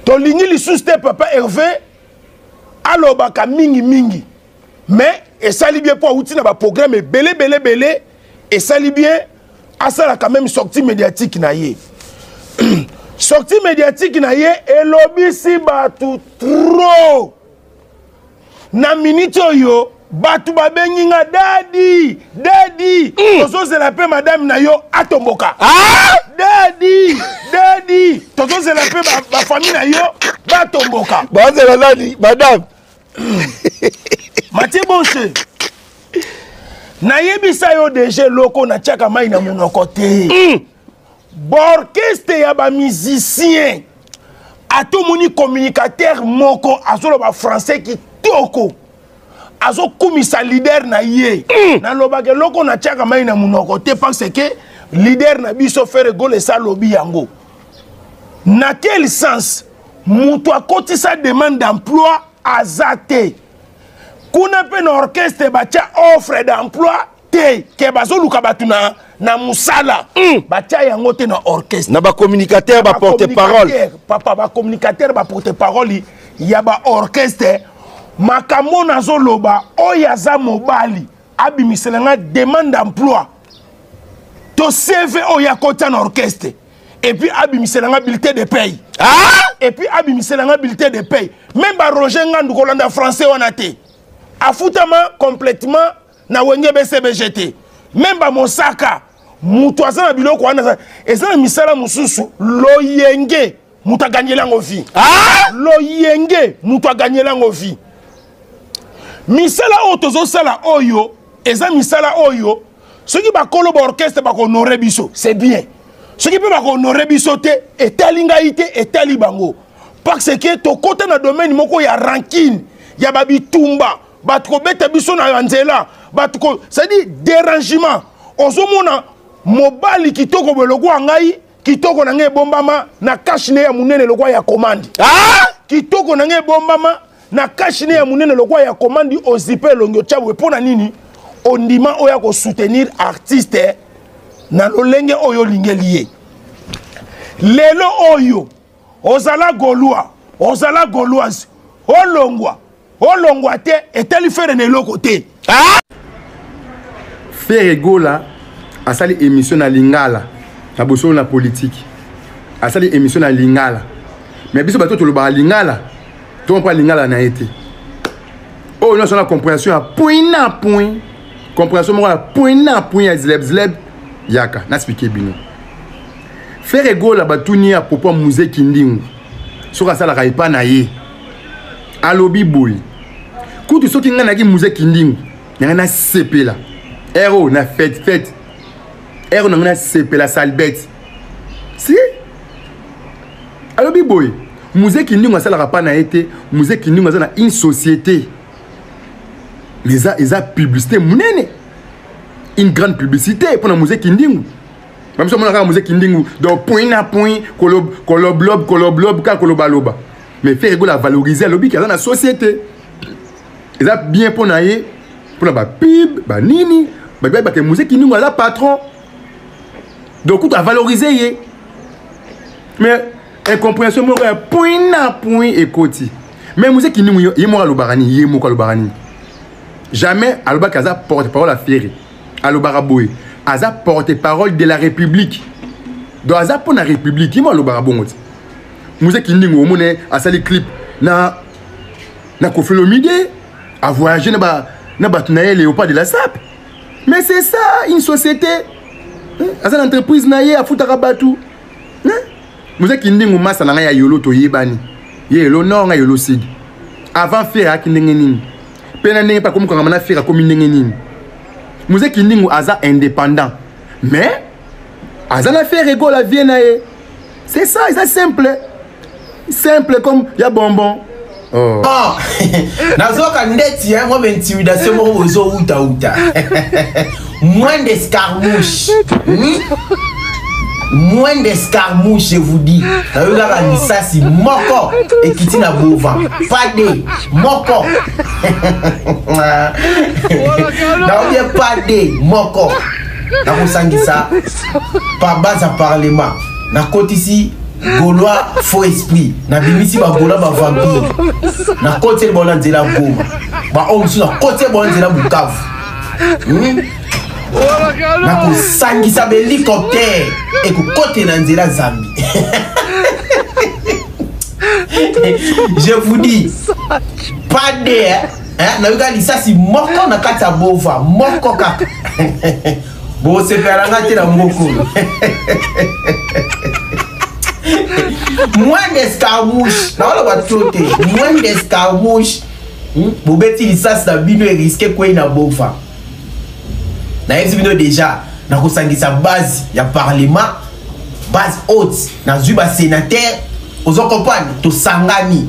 Tolingi lisusu te papa Hervé alobaka mingi mingi, mais esali bien mpo awuti na baprogramme ebele ebele ebele, esali bien asalaka même sortie médiatique na ye. Sortie médiatique na ye elobisi bato trop. Na minute oyo bato babengi nga dadi dadi, tozozela mpe madame na yo atomboka. Ah! Dadi dadi, tozozela mpe bafamille na yo batomboka. Bazela nani? Madame? Mathieu Bonche, nayebisa yo deja eloko natiaka mai na monoko te. Baorchestre ya bamusicien, ata omoni communicateur moko azoloba français kitoko, azokumisa leader na ye, nalobaka eloko natiaka mai na monoko te, parce que leader na biso Ferre Gola esa alobi yango. Na quel sens moto akotisa demande d'emploi aza te kuna mpe na orchestre batia offre d'emploi te ke bazoluka bato na mosala? Batia yango te na orchestre. Na bacommunicateur, baporte parole. Papa, bacommunicateur, baporte parole ya baorchestre, makambo nazoloba oyo aza mobali abimisela nga demande d'emploi to CV oyo akota na orchestre, et puis abimisela nga bulletin de paye. Ah! Et puis abimisela nga bulletin de paye. Même ba Roger Ngandu, kolanda français wana te, afutama complètement na Wenge BCBG te. Même bamosaka moto aza na biloko wana, eza na misala mosusu. Loyenge moto aganyeli yango vie. Ah! Loyenge moto aganyeli yango vie. Misala oyo tozosala oyo eza misala oyo soki bakolo baorchestre bakohonore biso, c'est bien. Soki mpe bakohonore biso te, etali ngai te, etali bango, parce que tokɔta na domaine moko ya rancune, ya babitumba, bato kobeta biso na nzela, bato ko, c'est-à-dire dérangement. Ozomona mobali kitoko boye lokola ngai, kitoko na ngai ebombama na cache-nez ya monene lokola ya commande. Ah! Kitoko na ngai ebombama na cache-nez ya monene lokola ya commande, ozipe elongi, otya boye. Mpo na nini ondima oyo akosoutenir artiste na lolenge oyo olingeli ye? Lelo oyo ozala Gaulois, ozala Gauloise, olongwa, olongwa te, etali Ferre na eloko te. Ah! Ferre Gola asali émission na lingala na bosolo na politike. Asali émission na lingala, mais biso bato tolobaka lingala, tokompa lingala na ye te. Oyo nyonso na compréhension ya point na point, compréhension moko ya point na point ya zleb zleb. Yaka naexpliquer bino. Ferre Gola, batuni ye à propos ya Mzee Kindingu, soki asalaka epa na ye. Alobi boye: kutu soki ngai nayaki Mzee Kindingu na ngai, nasepela ero na fête fête ero na ngai, nasepela salbete si. Alobi boye: Mzee Kindingu asalaka pa na ye te. Mzee Kindingu aza na une société, mais eza publicité monene, une grande publicité mpona Mzee Kindingu. Bamiso omona kaka Mzee Kindingu, donc point na point, koloblob koloblob, kaka kolobaloba. Mais Ferre Gola avaloriser, alobi ke aza na société, eza bien mpo na ye, mpona bapub banini, bato bayebake Mzee Kindingu aza patron. Donc kutu avaloriser ye, mais incompréhension moko ya point na point ekoti. Mais Mzee Kindingu ye moko alobaka nini? Ye moko alobaka nini? Jamais alobaki aza porte parole ya Ferre. Alobaka boye: aza porte parole de la République, donc aza mpo na République. Ye moko alobaka bongo ti. Mzee Kindingu, omone asali clip na Koffi Olomide, avoyage na bato na ye, Léopard de la Sape. Mais c'est ça une société, aza na entreprise na ye, afutaka bato. Mzee Kindingu, masa na ngai ya yolo, toyebani, ye yolo nord, ngai yolo sud. Avant Ferre ayaki ndenge nini, mpe na ndenge mpe akomi kokangama na Ferre, akomi ndenge nini? Mzee Kindingu aza indépendant, mais aza na Ferre Gola, vie na ye. C'est ça, eza simple, simple comme ya bonbon. Oh. Oh. Nazoka ndeti mwa baintimidation moko bozowutauta. Moins d'escarmouche, Moins d'escarmouche, je vous dis. Nayoki kaka lisasi moko ekiti na bova pade moko, naobi pade moko, nakosangisa pa base ya parlement, nakotisi. Gaulois faux esprit nabimisi bagaulois bavampire nakoteli bango na nzela Goma, baoyo mosusu nakoteli bango na nzela Bukavu. Nakosangisa bahélicoptère ekokotela na nzela Zambi. Je vous dis, pas de hein, nayoka lisasi moko na kati ya Bova moko kaka, bosepela nga te na mboka oyo. Moins d'escarmouche, naoloba trop te, moins d'escarmouche. Bobeti lisasi na bino, erisquer kwei na Bova. Nayebisi bino déjà, nakosangisa base ya parlement, base haute, nazwi basénateur, ozo comprendre, tosangani.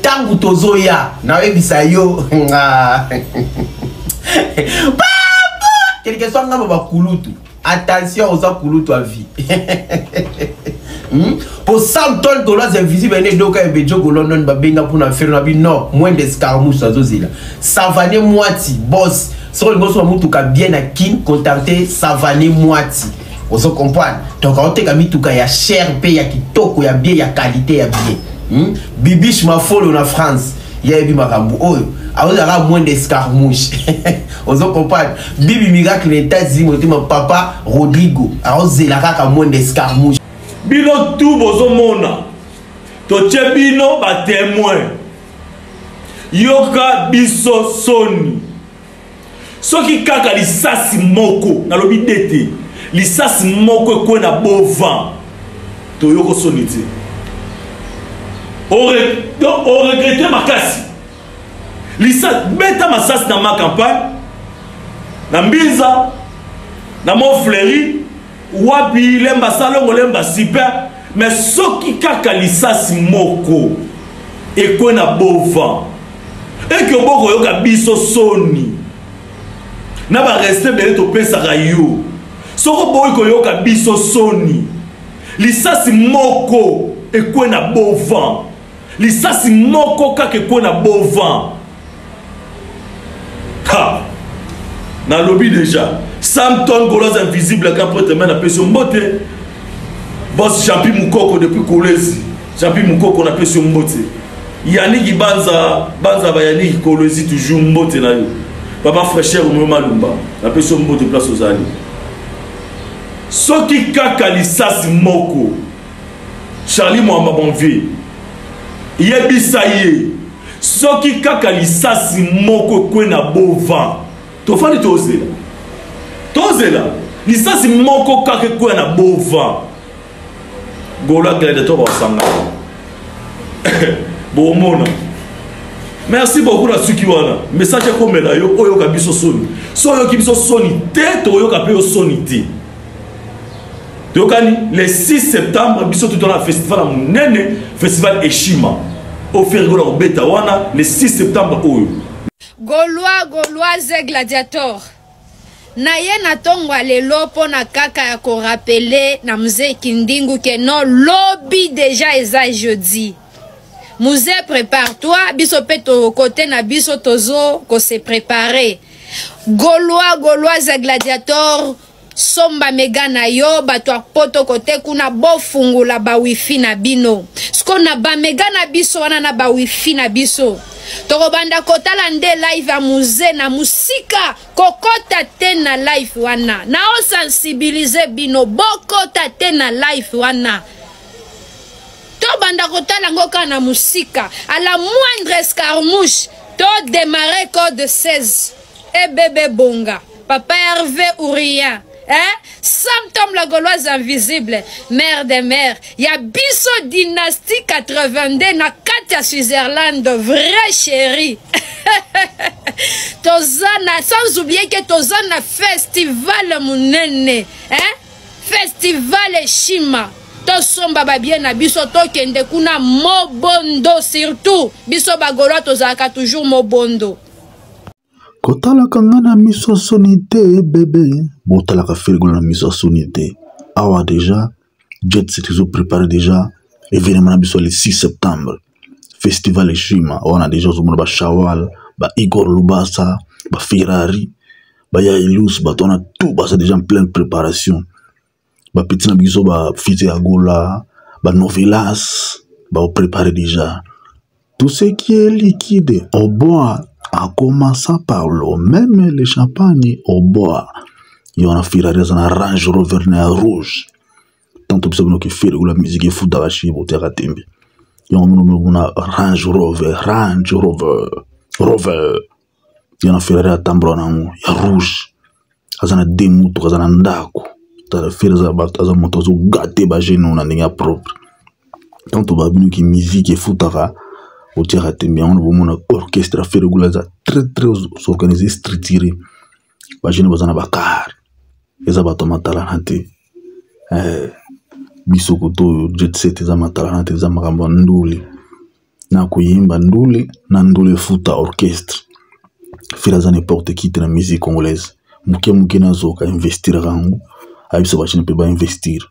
Ntango tozoya, nayebisa yo, papa, quelque soit ngambo bakulutu, attention, oza kulutu à vie. Po Samton Gauloise invisible ene doka ebejogo London babenga mpona fero na bi non, moins d'escarmouche. Azozela Savane Mwati boss. Soki olingi osomba motuka bien na Kin, contacte Savane Mwati, ozo comprendre. Donc aoteka mituka ya cher mpe ya kitoko, ya bien, ya qualité, ya bien. Bibiche Mafolo na France yebi makambo oyo, aozalaka moins d'escarmouche, ozo comprendre. Bibi Miracle na États-Unis, motema papa Rodrigo, aozela kaka moins d'escarmouche. Bino tu bozomona, totie bino batémoin. Yoka biso soni. Soki kaka lisasi moko, nalobi de te, lisasi moko ekwe na Bova, toyoko soni te, oregretter makasi. Lisa beta masasi na Ma Campagne, na Mbinza, na Mont Fleury, wapi, Lemba, Salongo, Lemba, super. Mais soki kaka lisasi moko ekwe na Bova, eke obokoyoka biso soni na barespect ebele topesaka yo. Soki oboyi koyoka biso soni, lisasi moko ekwe na Bova, lisasi moko kaka ekwe na Bova, ha, nalobi déjà. Samton Gauloise invisible, ka prêtre me napesi yo mbote. Boss Champi Mukoko depuis Kolwezi, Champi Mukoko, napesi yo mbote. Yaniki Banza, Banza bayaniki Kolwezi, toujours mbote na yo. Papa Fraîcheur Omeo Malumba, napesi yo mbote place ozali. Soki kaka lisasi moko, Charlie Mwamba, bon vieux, yebisa ye, soki kaka lisasi moko ekwe na Bova, tofandi tozela, tozela lisasi moko kaka ekwea na Bova, Gaulois gladiateur basangana, bomona. Merci beaucoup na suki wana. Message ekomela yo, oyoka biso soni. So oyoki biso soni te, toyoka mpe yo soni te. Toyokani le 6 septembre, biso tuto na festival ya monene, festival Eshima oferigola kobeta wana le 6 septembre oyo. Gaulois, Gauloise gladiator, na ye na ntongo ya lelo mpo na kaka ya korappeler na Mzee Kindingu ke non, lobi déjà eza jeudi. Mzee, prépare toi, biso mpe tokote na biso tozo kose préparer. Gaulois, Gauloise gladiator, somba méga na yo. Bato ya Poto kote kuna, bofungola bawifi na bino. Siko na baméga na biso wana, na bawifi na biso, tokobanda kotala nde live ya Mzee na mosika. Kokota te na live wana, naosensibiliser bino, bokota te na live wana. Tobanda kotala yango kaka na mosika. À la moindre escarmouche, todémarre code 16 ebebe bonga papa Hervé ou rien, hein? Sam la Gauloise invisible, mère des mères ya biso, dynastie 82 na kati ya Switzerland, vrai chéri. Toza na, sans oublier ke toza na festival monene, hein? Festival Eshima, tosomba babie na biso, tokende kuna mobondo. Surtout biso bagaulois, tozalaka toujours mobondo. Kotalaka nga na miso ya soni te, bebe. Botalaka Ferre na miso ya soni te. Awa déjà Jet Set ezoprépare déjà événement na biso le 6 septembre, festival Eshima wana. Déjà ozomona bashawal, baigor Lubasa, baferrari, baya Elus, bato wana tout baza déjà en pleine préparation. Bapeti na biso bafite ya Gola, banovelas baoprépare déjà. Tout ce qui est liquide au bois, en commençant par l'eau, même le champagne au bois. Ye wana Ferrari aza na Range Rover na ya rouge. Tanto biso bino ke Ferre Gola musique efutaka shi botiaka tembe. Yango mino mona Range Rover, Range Rover, Rover. Ye wana Ferrari atambola nango ya rouge. Aza na deux mutuka, aza na ndako. Tala Ferre aza moto azogate ba jeune na ndenge ya propre. Tanto ba bino ki musique efutaka otiaka tembe. Yango bomona orchestre Ferre Gola aza très très organisé, structuré. Ba jeune baza na bakar, eza bato matalana te. Biso koto oyo jet set eza matalana te, eza makambo ya ndule na koyimba ndule na ndule efuta orchestre. Ferre aza n'importe qui te na musique congolaise. Moke moke nazoka investir yango, ayebisa ba jeune mpe ba investir.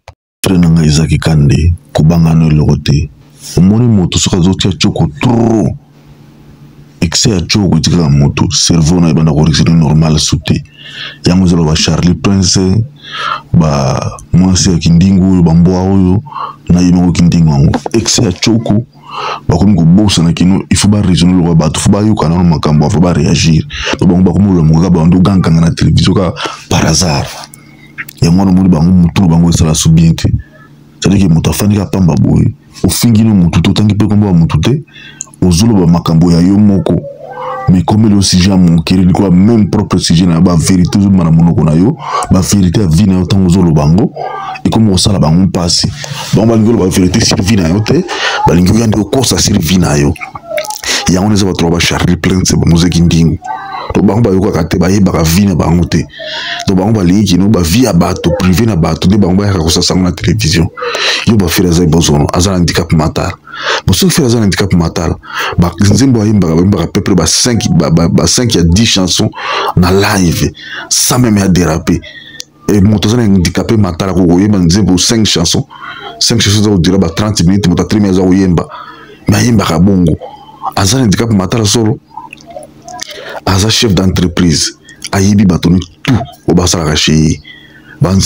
Frère na ngai ezaki kande kobanga no eloko te. Omoni moto soki azotia tshoko trop, excès ya tshoko etikaka moto cerveau na ebanda koreceiver normal su te. Yango ezala ba Charlie Prince, ba mwasi ya kindingu oyo, ba mbwa oyo na ye moko kindingu yango. Excès ya tshoko bakomi kobosana kino il faut ba raisonner lokola bato, faut bayoka nano makambo avant ba réagir. Donc bango bakomi kolamuka kaka bando ganganga na télévision kaka par hasard. Yango wana omoni bango mutu na bango esala su bien te. C'est-à-dire que moto afandi kaka pamba boye, ofingi no motu te, otangi mpe kombo ya motu te, ozoloba makambo ya yo moko, mais comme le sujet ya mokili likola même propre sujet na yo, ba vérité ozobima na monoko na yo, ba vérité ya vie na yo ntango ozoloba yango ekomi kosala bango mpasi. Bango balingi oloba vérité sur vie na yo te, balingi oya nde okosa sur vie na yo. Yango wana eza bato ba Charlie Prince, ba Mozeki Ndingu. Donc bango bayokaka te, bayebaka vie na bango te. Donc bango balingi kino ba vie ya bato privé na bato nde bango bayaka kosasa yango na télévision. Yo ba Ferre aza bozono, aza na handicap mental. Bon, soki Ferre aza na handicap mental, ba nzembo ayembaka, bayembaka peu près ba 5, ba 5 ya 10 chansons na live sans même ya déraper. Et moto aza na handicapé mental akoki koyemba nzembo 5 chansons, 5 chansons eza kodira ba 30 minutes, moto atelemi aza koyemba, mais ayembaka bongo. Aza na handicap mental solo, aza chef d'entreprise, ayebi bato ni tout oyo basalaka chez ye.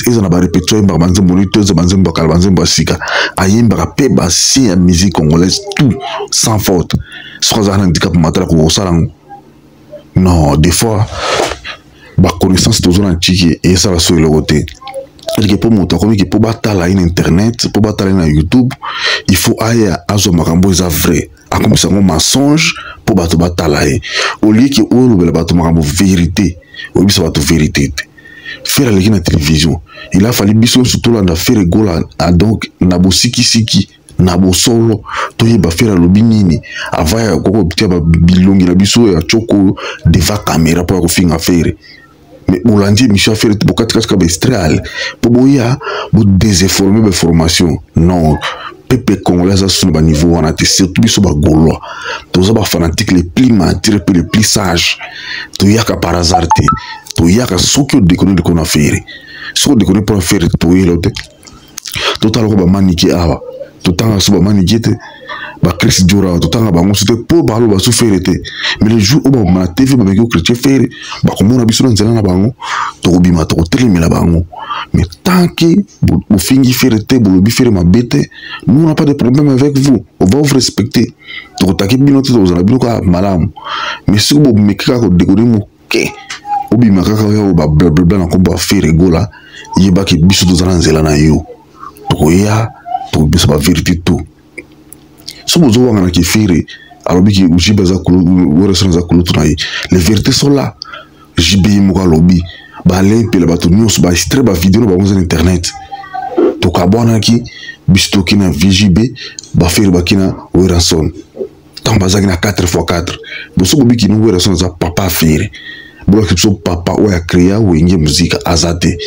Eza na ba répétition, ayembaka ba nzembo ni tout, eza ba nzembo ya kala, ba nzembo ya sika, ayembaka pe ba signe ya musique congolaise tout sans faute. Soki aza na handicap mental akoki kosala yango? Non, des fois ba connaissance tozo na tiki esala so eloko te. C'est-à-dire que po moto akomi ke po batala ye na internet, po batala ye na YouTube, il faut aya azwa makambo eza vrai, akomisa yango mensonge po bato batala ye. Au lieu ke olobela bato makambo vérité, oyebisa bato vérité te. Ferre aleki na télévision, il a fallu biso nyonso tolanda Ferre Gola, donc na bosikisiki na bosolo toyeba Ferre alobi nini avant ya kokotia ba bilongi na biso ya tshoko devant caméra po ya kofinga Ferre. Mais bolandi émission ya Ferre bokatikati ka ba extrait po boya bo désinformer ba information. Non, peuple congolais aza sous ba niveau wana te, surtout biso ba Gaulois toza ba fanatique les plus matures pe les plus sages. Toyaka par hasard te, toyaka soki odekone likolo na Ferre, soki odekone mpo na Ferre toyela te. Totala ko ba maniki awa, totanga so ba maniki te, ba Chris Djora totanga bango so te po baloba so Ferre te. Mais le jour oyo babima na TV bameki kocritiquer Ferre, bakomona biso na nzela na bango, tokobima tokotelemela bango. Mais tant que bofingi Ferre te, bolobi Ferre mabe te, nous on n'a pas de problème avec vous, on va vous respecter. Tokotaki bino te, tokozala bino kaka malamu. Mais soki bomeki kaka kodekone moke, obima kaka oyo ba blablabla na kombo ya Ferre Gola, yebaki biso toza na nzela na yo, tokoya tokobisa ba vérité tout. Soki bozowangana ke Ferre alobi ke JB aza kulu, Werrason aza kulutu na ye, les vérités sont là. JB ye moko alobi, balempela bato nyonso, ba extrait ba vidéo na bango eza na internet. Tokabwanaki biso toki na VJB, ba Ferre baki na Werrason. Ntango bazalaki na 4x4, boso bobiki no Werrason aza papa Ferre, bolaki biso papa oyo akrea Wenge Musica aza te.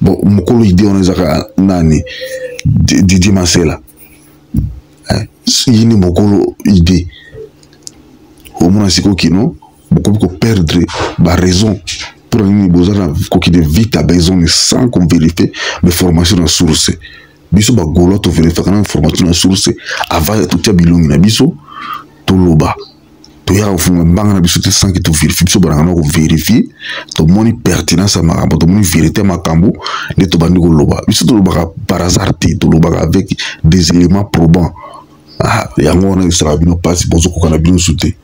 Bon, mokolo idée wana ezaka nani? Didier Masela. Ye nde mokolo idée. Omona sikoyo kino bokomi koperdre ba raison pour nini boza na kokende vite à besoin sans qu'on vérifie mais formation na source. Biso ba Gaulois to vérifiaka na information na source avant ya totia bilongi na biso toloba. Toyaka kofungola mbanga na biso te sans que toverifie. Biso balanga na koverifie, tomoni pertinence ya makambo, tomoni vérité ya makambo nde tobandi koloba. Biso tolobaka par hasard te, tolobaka avec des éléments probants. Ah, yango wana esalaka bino mpasi, bozokoka na bino su te.